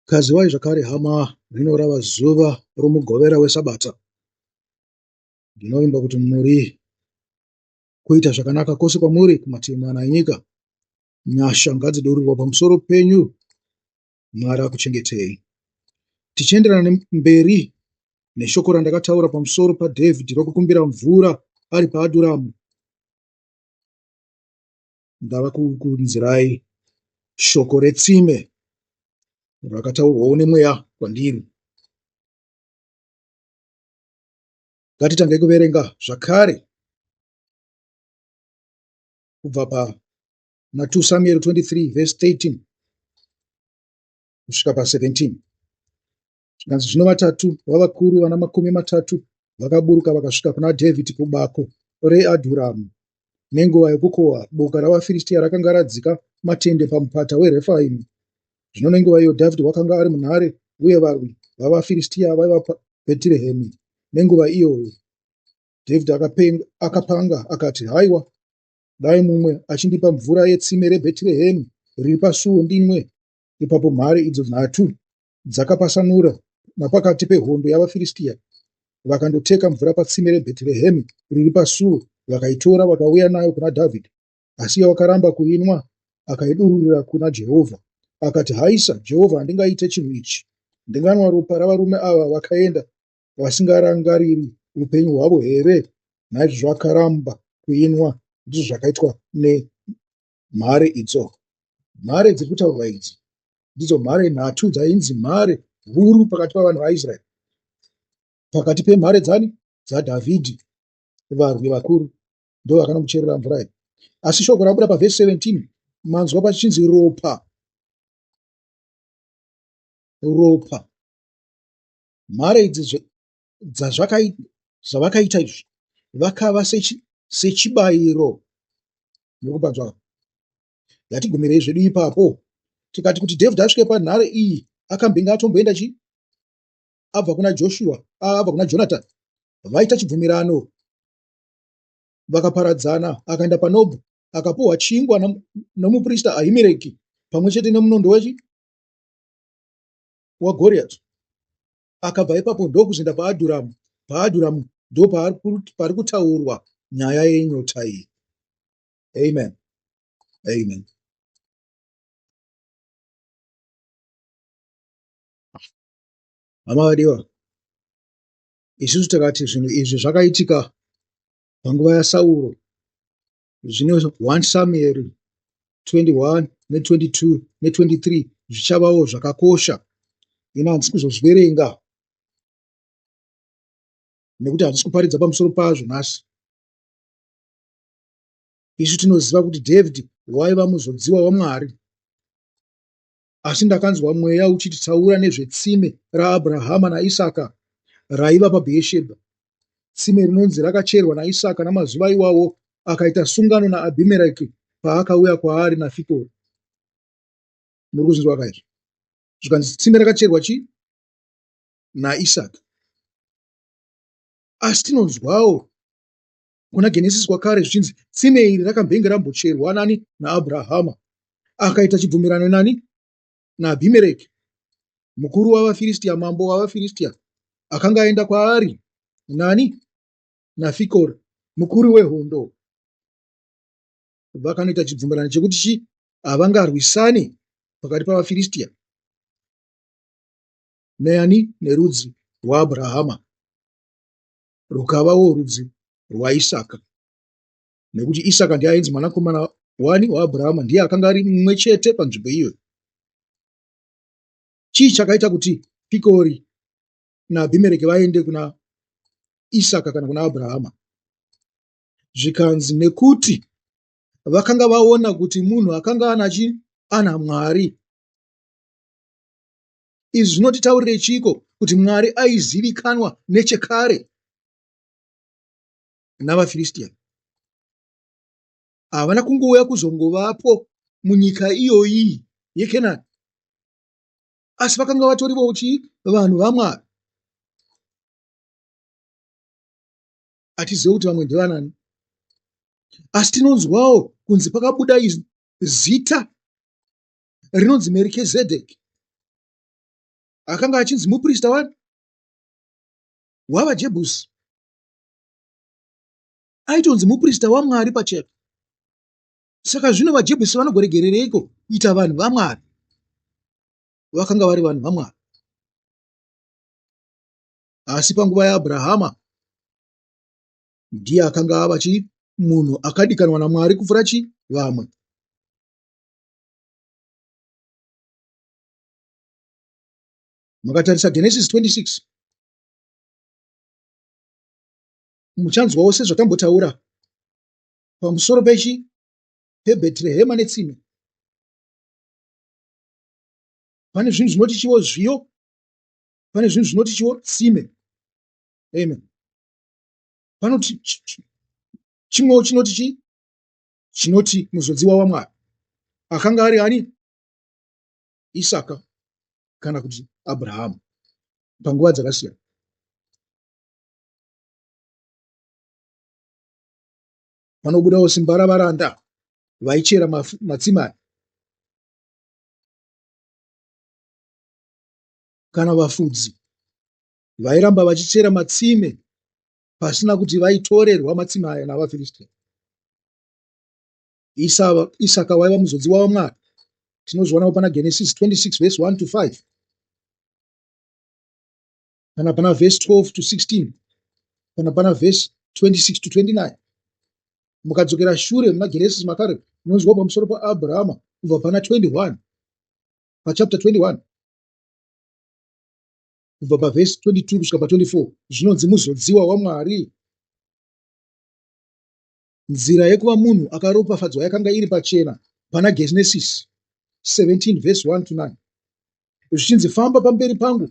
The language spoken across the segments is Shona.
Kaziwai zvakare hama, rino rava zuva roMugovera weSabata. Ndinovimba kuti muri kuita zvakanaka kwose kwamuri kumativi mana enyika. Nyasha ngadzidururwa pamusoro penyu, Mwari akuchengetei. Tichienderana mberi neshoko randakataura pamusoro paDhavhidhi rokukumbira mvura ari paAdhuramu, ndava kukunzirai shoko retsime rakataurwawo nemweya kwandiri. Ngatitange kuverenga zvakare kubva pana 2 Samuel 23 verse 13 kusvika pa 17. Zvikanzi zvino vatatu vavakuru vana makumi matatu vakaburuka vakasvika kuna Dhavhidhi kubako reAdhuramu. Nenguva yokukohwa, boka ravaFiristia rakanga radzika matende pamupata weRefaimu. Zvino nenguva iyo Dhavhidhi wakanga ari munhare, uye varwi vavaFiristia vaiva paBhetirehemi. Nenguva iyoyo Dhavhidhi akapanga akati, Haiwa, dai mumwe achindipa mvura yetsime reBhetirehemi riri pasuo ndinwe! Ipapo mhare idzo nhatu dzakapasanura napakati pehondo yavaFiristia, vakandoteka mvura patsime reBhetirehemi riri pasuo, vakaitora vakauya nayo kuna Dhavhidhi. Asi iye wakaramba kuinwa, akaidururira kuna Jehovha. Akati, Haisa, Jehovha, handingaite chinhu ichi! Ndinganwa ropa ravarume ava vakaenda vasingarangariri upenyu hwavo here? Naizvozvo akaramba kuinwa. Ndizvo zvakaitwa nemhare idzo. Mhare dziri kutaurwa idzi ndidzo mhare nhatu dzainzi mhare huru pakati pavanhu vaIsraeri, pakati pemhare dzani dzaDhavhidhi, varwi vakuru ndo vakanomucherera mvura iyi. Asi shoko rabuda pavhesi 17 manzwa pachinzi ropa, ropa. Mhare idzi zvavakaita izvi vakava sechibayiro nokupanzwa Ngatigumirei zvedu ipapo. Tikati kuti David asvike panhare iyi akambenge atomboenda chi abva kuna Joshua abva kuna Jonathan vaita chibvumirano vakaparadzana akaenda paNob akapuhwa chingwa nomuprista Ahimereki pamwe chete nemunondo wechi waGoriati akabva ipapo ndokuzoenda paAdhuramu paAdhuramu ndopari kutaurwa nyaya yenyota iyi. Amen. Amen. Hama vadiwa, isusu takati zvinhu izvi zvakaitika panguva yaSauro. Zvino 1 Samueri 21 ne22 ne23 zvichavawo zvakakosha. Ini handisi kuzozviverenga nekuti handisi kuparidza pamusoro pazvo nhasi. Isu tinoziva kuti David waiva muzodziwa waMwari. Asi ndakanzwa mweya uchiti taura nezvetsime raAbrahama naIsaka raiva paBheersheba. Tsime rinonzi rakacherwa naIsaka namazuva iwawo akaita sungano naAbhimereki paakauya kwaari naFikori. Muri kuzvinzwa ka izvi? Zvikanzi tsime rakacherwa chi naIsaka. Asi tinonzwawo kuna Genesis kwakare zvichinzi tsime iri rakambenge rambocherwa nani naAbrahama akaita chibvumirano nani naAbhimereki mukuru wavaFiristia mambo wavaFiristia akanga aenda kwaari nani naFikori mukuru wehondo vakanoita chibvumirano chekuti chi havangarwisani pakati pavaFiristia neani nerudzi rwaAbrahama rukavawo rudzi rwaIsaka, nekuti Isaka ndiye ainzi mwanakomana wani waAbrahama, ndiye akanga ari mumwe chete panzvimbo iyoyo. Chii chakaita kuti Pikori naAbhimereki vaende kuna Isaka kana kuna Abrahama? Zvikanzi nekuti vakanga vaona kuti munhu akanga anachi ana Mwari. Izvi zvinotitaurire chiiko kuti Mwari aizivikanwa nechekare navaFiristia. Havana kungouya kuzongovapo munyika iyoyi yeKenani, asi vakanga vatorivo chii? Vanhu vaMwari. Hatizive kuti vamwe ndevanani, asi tinonzwawo kunzi pakabuda zita rinonzi Merikizedheki. Akanga achinzi muprista wani? WavaJebhusi. Aitonzi muprista waMwari pachena. Saka zvino vaJebhusi vanogoregerereiko kuita vanhu vaMwari? Vakanga vari vanhu vaMwari. Asi panguva yaAbrahama ndiye akanga ava chi munhu akadikanwa naMwari kupfuura chi vamwe. Mukatarisa Genesis 26 muchanzwawo sezvatambotaura pamusoro pechi peBhetrehema netsime. Pane zvinhu zvinoti chiwo zviyo, pane zvinhu zvinoti chiwo tsime. Amen. Panoti chimwewo chinoti chi chinoti muzodziwa waMwari akanga ari ani? Isaka kana kuti Abrahamu panguva dzakasiyana. Panobudawo simba ravaranda vaichera matsime aya kana vafudzi vairamba vachichera matsime pasina kuti vaitorerwa matsime aya navaFiristia. Isaka waiva muzodziwa waMwari. Tinozvionawo pana Genesis 26 verse 1 to 5 kana pana verse 12 to 16 kana pana verse 26 to 29. Mukadzokera shure muna Genesis makare munonzwa pamusoro paAbrahama kubva pana 21 pachapter 21 kubva pavhesi 22 kusvika pa24 zvinonzi muzodziwa waMwari. Nzira yekuva munhu akaropafadzwa yakanga iri pachena pana Genesis 17 vhesi 1 to 9 zvichinzi famba pamberi pangu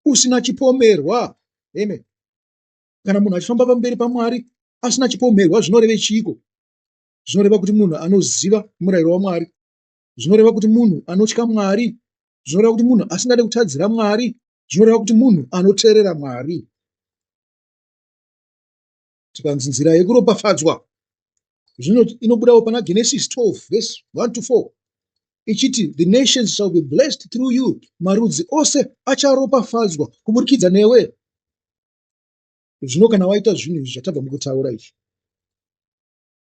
usina chipomerwa. Amen. Kana munhu achifamba pamberi paMwari asina chipomerwa zvinoreve chiiko? Zvinoreva kuti munhu anoziva murayiro waMwari. Zvinoreva kuti munhu anotya Mwari. Zvinoreva kuti munhu asingade kutadzira Mwari. Zvinoreva kuti munhu anoteerera Mwari. Tikanzi nzira yekuropafadzwa zvino inobudawo pana Genesis 12 verse 1 to 4 ichiti the nations shall be blessed through you, marudzi ose acharopafadzwa kuburikidza newe. Zvino kana waita zvinhu izvi zvatabva mukutaura izvi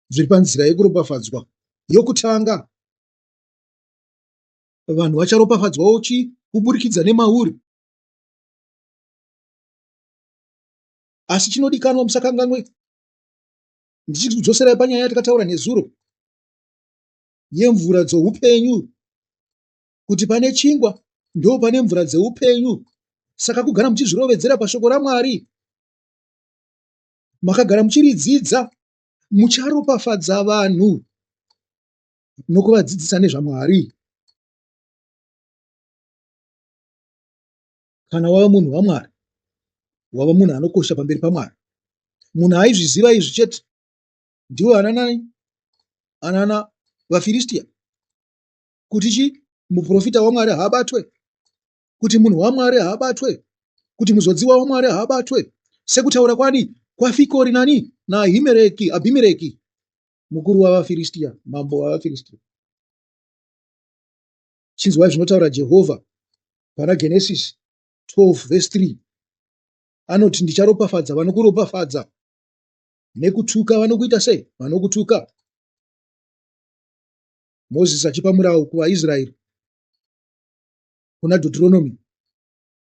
zviri panzira yekuropafadzwa yokutanga, vanhu vacharopafadzwawo chi kuburikidza nemauri. Asi chinodikanwa musakanganwe, ndichikudzoserai panyaya yatakataura nezuro yemvura dzoupenyu, kuti pane chingwa ndo pane mvura dzeupenyu. Saka kugara muchizvirovedzera pashoko raMwari, makagara muchiridzidza, mucharopafadza vanhu nokuvadzidzisa nezvaMwari. Kana wava munhu waMwari, wava munhu anokosha pamberi paMwari. Munhu aizviziva izvi chete ndiwo ananani anana vaFiristia, kuti chi muprofita waMwari haabatwe, kuti munhu waMwari haabatwe, kuti muzodziwa waMwari haabatwe, sekutaura kwani kwaFikori nani naAhimereki, Abhimereki, mukuru wavaFiristia, mambo wavaFiristia. Chinzwai zvinotaura Jehovha pana Genesis 12 verse 3. Anoti, Ndicharopafadza vanokuropafadza, nekutuka vanokuita sei? Vanokutuka. Mozisi achipa murawo kuvaIsraeri kuna Deuteronomy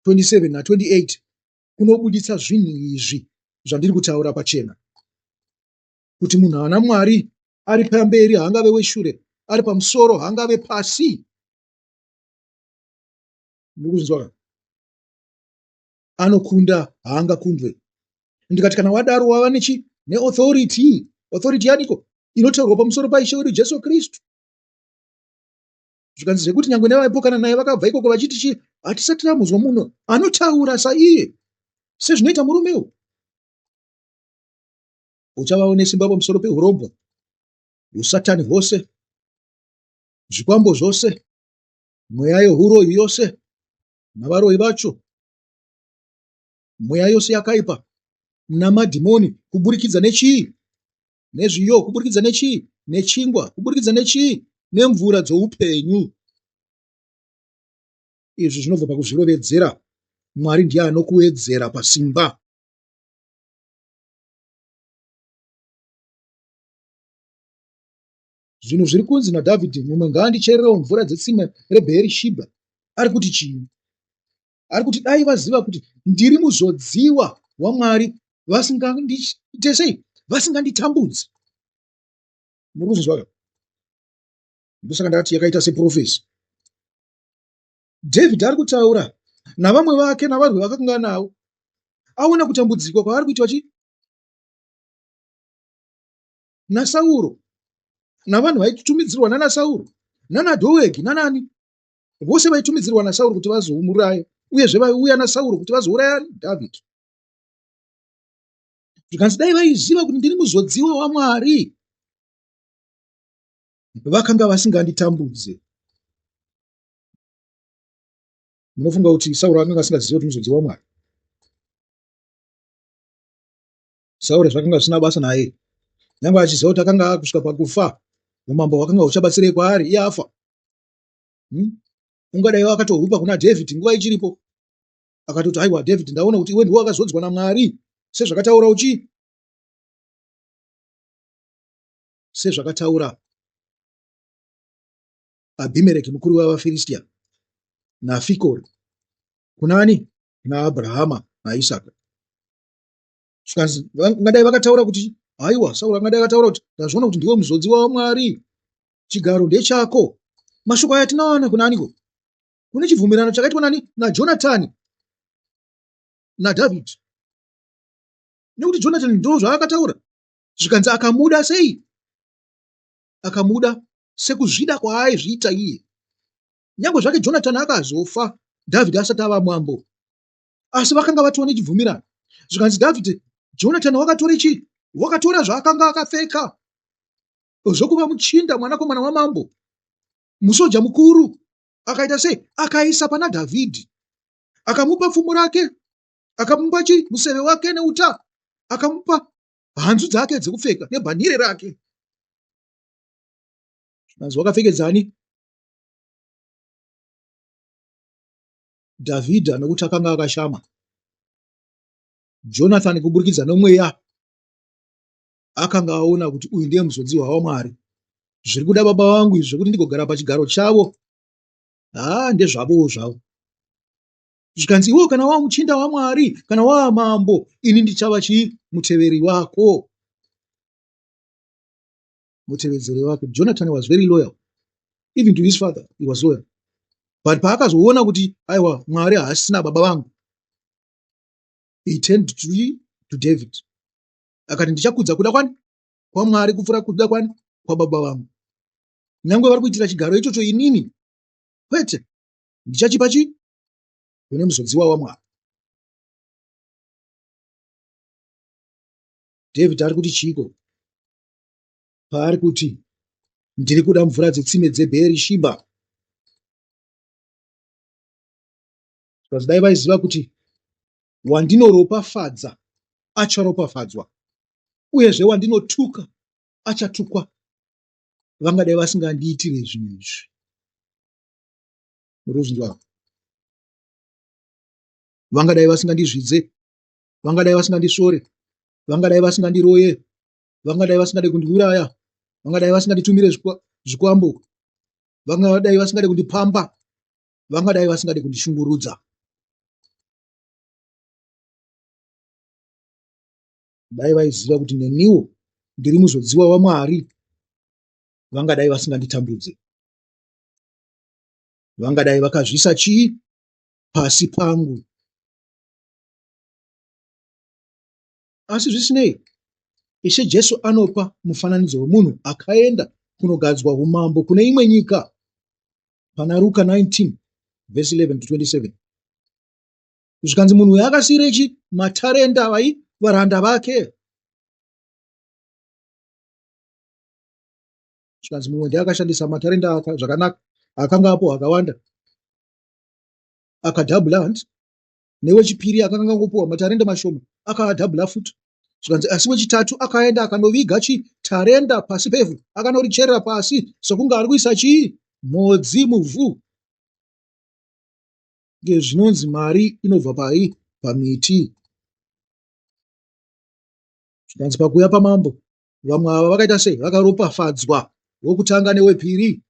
27 na 28 kunobuditsa zvinhu izvi zvandiri kutaura pachena, kuti munhu ana Mwari ari pamberi haangave weshure, ari pamusoro haangave pasi. Mukuzvinzwa ka? Anokunda haangakundwe. Ndikati kana wadaro wava nechi neauthority. Authority yaniko? Inotaurwa pamusoro paIshe wedu Jesu Kristu. Zvikanzi zvekuti nyangwe nevaipokana naye vakabva ikoko vachiti chi hatisati tamuzwa munhu anotaura saiye sezvinoita murume uyu. Uchavawo nesimba pamusoro pehurombwa, usatani hwose, zvikwambo zvose, mweya yehuroyi yose navaroyi vacho, mweya yose yakaipa namadhimoni, kuburikidza nechii? Nezviyo, kuburikidza nechii? Nechingwa, kuburikidza nechii? Nemvura dzoupenyu. Izvi zvinobva pakuzvirovedzera. Mwari ndiye anokuwedzera pasimba. Zvinhu zviri kunzi naDhavhidhi, mumwe ngaandichererewo mvura dzetsime reBheeri-shibha. Ari kuti chii? Ari kuti dai vaziva kuti ndiri muzodziwa waMwari vasingandiite sei? Vasinganditambudzi. Muri kuzvinzwa ka? Ndosaka ndakati yakaita seprofesi. David ari kutaura navamwe vake navarwi vakakanga navo. Aona kutambudzikwa kwaari kuitwa chi naSauro navanhu vaitumidzirwa nana Sauro nana Dhoegi nanani vose vaitumidzirwa naSauro kuti vazomuuraya uyezve vaiuya naSauro kuti vazouraya David. Zvikanzi dai vaiziva kuti ndiri muzodziwa waMwari vakanga vasinganditambudze. Munofunga kuti Sauro akanga asingazivi kuti muzodziwa waMwari? Sauro zvakanga zvisina basa naye. Nyange achiziva kuti akanga akusvika pakufa, umambo hwakanga huchabatsirei kwaari iye afa. Ungadai akatohupa kuna David nguva ichiripo. Akatoti aiwa David, ndaona kuti iwe ndiwe wakazodzwa naMwari sezvakataura uchi sezvakataura Abhimereki mukuru wavaFiristia naFikori kunani naAbrahama naIsaka. Zvikanzi vangadai vakataura kuti haiwa Sauro angadai akataura kuti ndazviona kuti ndiwe muzodziwa waMwari, chigaro ndechako. Mashoko aya tinoawana kuna aniko? Kune chibvumirano chakaitwa nani? NaJonatani naDhavhidhi. Nekuti Jonatani ndo zvaakataura, zvikanzi akamuda sei? Akamuda sekuzvida kwaaizviita iye. Nyangwe zvake Jonatani akazofa Dhavhidhi asati ava mambo, asi vakanga vatova nechibvumirano. Zvikanzi Dhavhidhi, Jonatani wakatora chii? Wakatora zvaakanga akapfeka zvokuva muchinda, mwanakomana wamambo, musoja mukuru. Akaita sei? Akaisa pana Dhavhidhi, akamupa pfumo rake, akamupa chi museve wake neuta, akamupa hanzu dzake dzekupfeka nebhanhire rake. Zvikanzi wakapfekedzani Dhavhidha nokuti akanga akashama. Jonathani kuburikidza nomweya akanga aona kuti uyu ndiye muzodziwa waMwari. Zviri kuda baba vangu izvi zvekuti ndigogara pachigaro chavo, haa ndezvavowo zvavo. Zvikanzi iwewe kana wava muchinda waMwari, kana wava mambo, ini ndichava chii? Muteveri wako. Mutevedzeri wake. Jonathan was very loyal. Even to his father, he was loyal. But paakazoona kuti aiwa Mwari haasina baba vangu, he turned to David. Akati ndichakudza kuda kwani? KwaMwari kupfuura kuda kwani? Kwababa vangu. Nyangwe vari kuitira chigaro ichocho inini, kwete, ndichachipa chi? Kune muzodziwa waMwari. David ari kuti chiiko? Paari kuti ndiri kuda mvura dzetsime dzeBheeri-shibha. Zvikanzi dai vaiziva kuti wandinoropafadza acharopafadzwa, uyezve wandinotuka achatukwa, vangadai vasingandiitire zvinhu izvi. Muri kuzvinzwa? Vangadai vasingandizvidze, vangadai vasingandisvore, vangadai vasingandiroye, vangadai vasingade kundiuraya, vangadai vasinganditumire zvikwambo, vangadai vasingade kundipamba, vangadai vasingade kundishungurudza. Dai vaiziva kuti neniwo ndiri muzodziwa waMwari, vangadai vasinganditambudze, vangadai vakazviisa chii pasi pangu. Asi zvisinei, Ishe Jesu anopa mufananidzo wemunhu akaenda kunogadzwa umambo kune imwe nyika pana Ruka 19 vhesi 11 to 27. Zvikanzi munhu uyu akasiire chi matarenda vai varanda vake. Zvikanzi mumwe ndiye akashandisa matarenda zvakanaka akanga apo akawanda akadhabhula hanti newechipiri akanga angopiwa matarenda mashoma akaadhabhula futi zvikanzi asi wechitatu akaenda akanoviga chi tarenda pasi pevhu akanoricherera pasi sokunge ari kuisa chii mhodzi muvhu. Ngezvinonzi mari inobva pai? Pamiti. Zvikanzi pakuuya pamambo, vamwe ava vakaita sei? Vakaropafadzwa, wokutanga newepiri.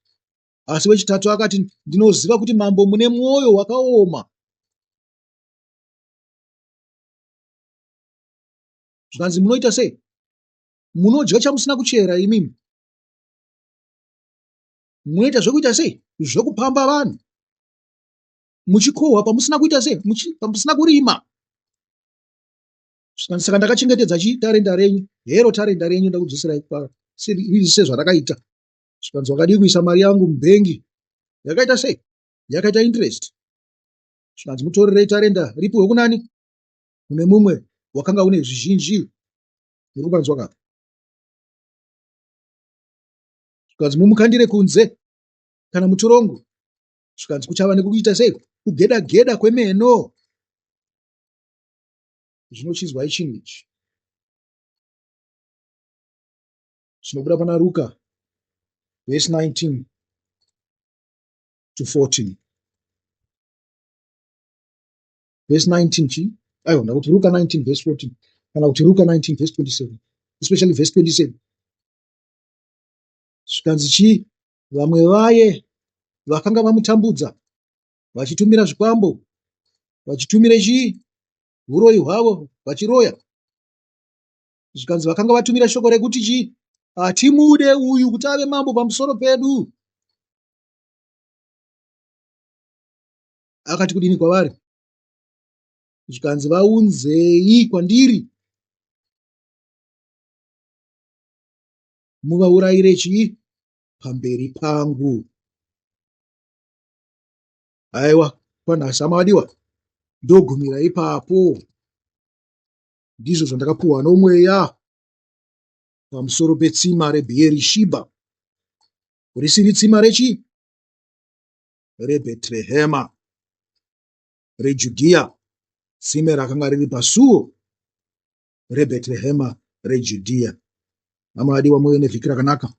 Asi wechitatu akati, ndinoziva kuti mambo mune mwoyo wakaoma. Zvikanzi munoita sei? Munodya chamusina kuchera imimi. Munoita zvekuita sei? Zvekupamba vanhu. Muchikohwa pamusina kuita sei? Pamusina kurima. Saka ndakachengetedza chi tarenda renyu. Hero tarenda renyu ndakudzoserai sezvarakaita. Zvikanzi wakadii kuisa mari yangu mubhengi? Yakaita sei? Yakaita interest. Zvikanzi mutorerei tarenda ripiwe kunani? Kune mumwe wakanga une zvizhinji. Muri kupanzwa ka? Zvikanzi mumukandire kunze kana mutorongo. Zvikanzi kuchava nekuita sei? Kugeda geda kwemeno. Zvino chizwai chinhu ichi. Zvinobuda pana Ruka verse 19 to 14. Verse 19 chi? Aiwa, ndakuti Ruka 19 verse 14 kana kuti Ruka 19 verse 27, especially verse 27. Zvikanzi chii? Vamwe vaye vakanga vamutambudza vachitumira zvikwambo, vachitumira chii? Uroyi hwavo, vachiroya. Zvikanzi vakanga vatumira shoko rekuti chii? Hatimude uyu kuti ave mambo pamusoro pedu. Akati kudini kwavari? Zvikanzi vaunzei kwandiri muvaurayire chii? Pamberi pangu. Aiwa, kwanhasi hama vadiwa, ndogumira ipapo. Ndizvo zvandakapuhwa nomweya pamusoro petsima reBheerishibha, risiri tsima rechi reBhetrehema reJudhiya, tsime rakanga riri pasuo reBhetrehema reJudhiya. Hama vadiwa, muve nevhiki rakanaka.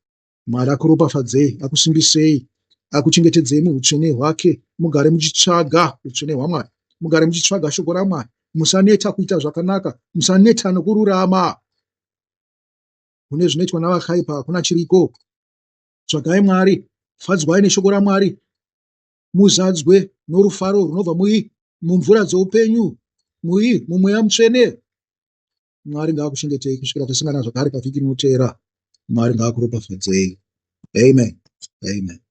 Mwari akuropafadzei, akusimbisei, akuchengetedzei muhutsvene hwake. Mugare muchitsvaga hutsvene hwaMwari, mugare muchitsvaga shoko raMwari. Musaneta kuita zvakanaka, musaneta nokururama. Kune zvinoitwa navakaipa hakuna chiriko. Tsvagai Mwari, fadzwai neshoko raMwari, muzadzwe norufaro runobva mui mumvura dzoupenyu, mui mumweya mutsvene. Mwari ngaakuchengetei kusvikira tasangana zvakare pavhiki rinoteera. Mwari ngaakuropafadzei. Amen. Amen.